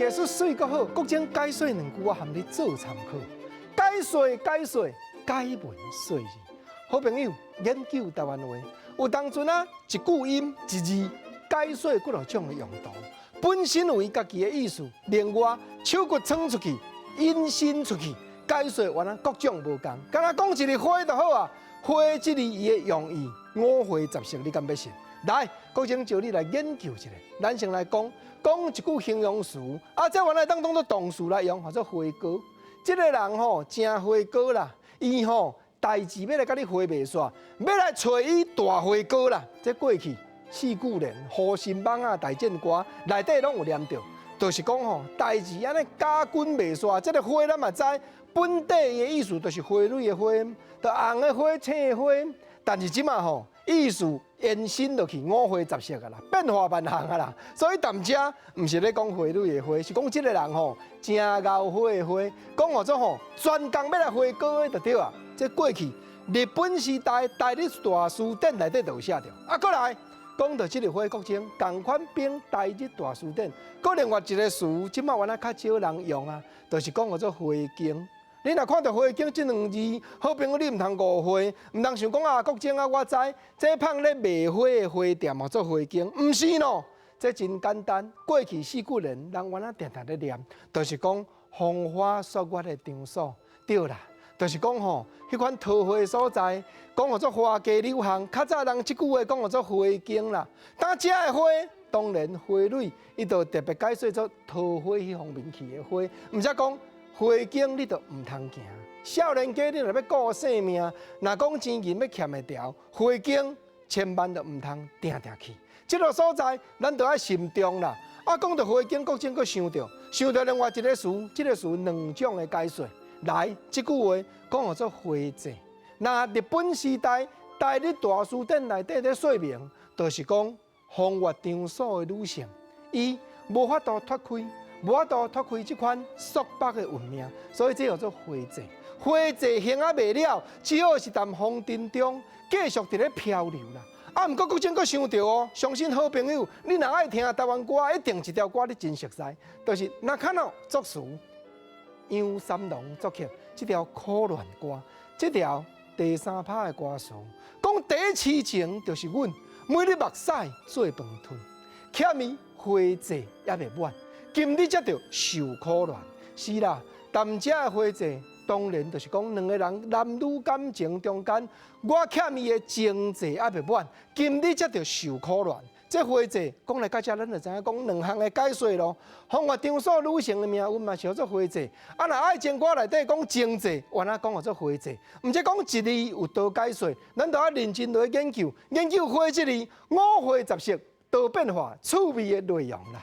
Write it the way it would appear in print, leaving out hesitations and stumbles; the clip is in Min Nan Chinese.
藝術媠閣好，國珍解說兩句，我含你做參考。解說解說，解文說字。好朋友研究台灣話，有當陣啊，一句音一字解說幾落種的用途，本身有伊家己的意思。另外手骨撐出去，引申出去，解說原來各種無仝。敢若講一个花就好啊，花這字伊的用意五花十色，你敢欲信？來，國珍招你來研究一下。咱先來講講一句形容詞，啊，這原來當當做動詞來用，號做花高。這个人吼誠花高啦，伊吼代誌欲來共你花袂煞，欲來揣伊大花高啦。這過去四句聯、護心蠓仔、大戰歌內底攏有念著，就是講吼代誌按呢絞緊袂煞。這个花咱嘛知，本底的意思就是花蕊的花，就紅的花、青的花。但是這馬吼意思延伸落去五花十色啊啦，變化萬項啊啦。所以踮遮毋是咧講花蕊的花，是講這个人吼誠𠢕花的花，講號做吼專工欲來花高的就對啊。這過去日本時代台日大辭典內底就有寫著。啊，閣來講著這个花國珍，仝款編台日大辭典。閣另外一个詞，這馬原來較少人用啊，就是講號做花經。你若看著花經這兩字，好朋友你毋通誤會，毋通想講啊，國珍啊，我知這放咧賣花的花店號做花經，毋是喏，這真簡單。過去四句聯，人原來定定咧念，就是講風花雪月的場所，對啦，就是講吼，彼款桃花的所在，講號做花街柳巷。較早人這句話講號做花經啦。當遮的花，當然花蕊，伊就特別解說做桃花彼方面去的花，毋則講。花經你就毋通行，少年家你若欲顧性命，若講錢銀欲儉會牢，花經千萬就毋通定定去。這个所在，咱就愛慎重啦。啊，講著花經，國珍閣想著，想著另外一个詞，這个詞兩種的解說。來，這句話講號做花祭。那日本時代，台日大辭典內底咧說明，就是講風月場所的女性，伊無法度脫開。無法度脫開這款束縛的運命，所以這叫做花祭。花祭行啊袂了，只好是踮風塵中繼續佇咧漂流啦。啊，毋過國珍閣想著哦，相信好朋友，你若愛聽台灣歌，一定一條歌你真熟悉，就是那卡諾作詞，楊三郎作曲這條苦戀歌，這條第三拍的歌詞，講第一癡情就是阮，每日目屎做飯吞，欠伊花債猶未滿。今日才著受苦戀，是啦。踮遮的花債，當然就是講兩个人男女感情中間，我欠伊的情債猶未滿，今日才著受苦戀。這花債講來到遮，咱就知影講兩項的解說咯。風月場所女性的命運嘛，是號做花債。啊，若愛情歌內底講情債，原來講號做花債。毋知講一字有多解說，咱就愛認真來研究，研究花這字五花十色多變化趣味的內容啦。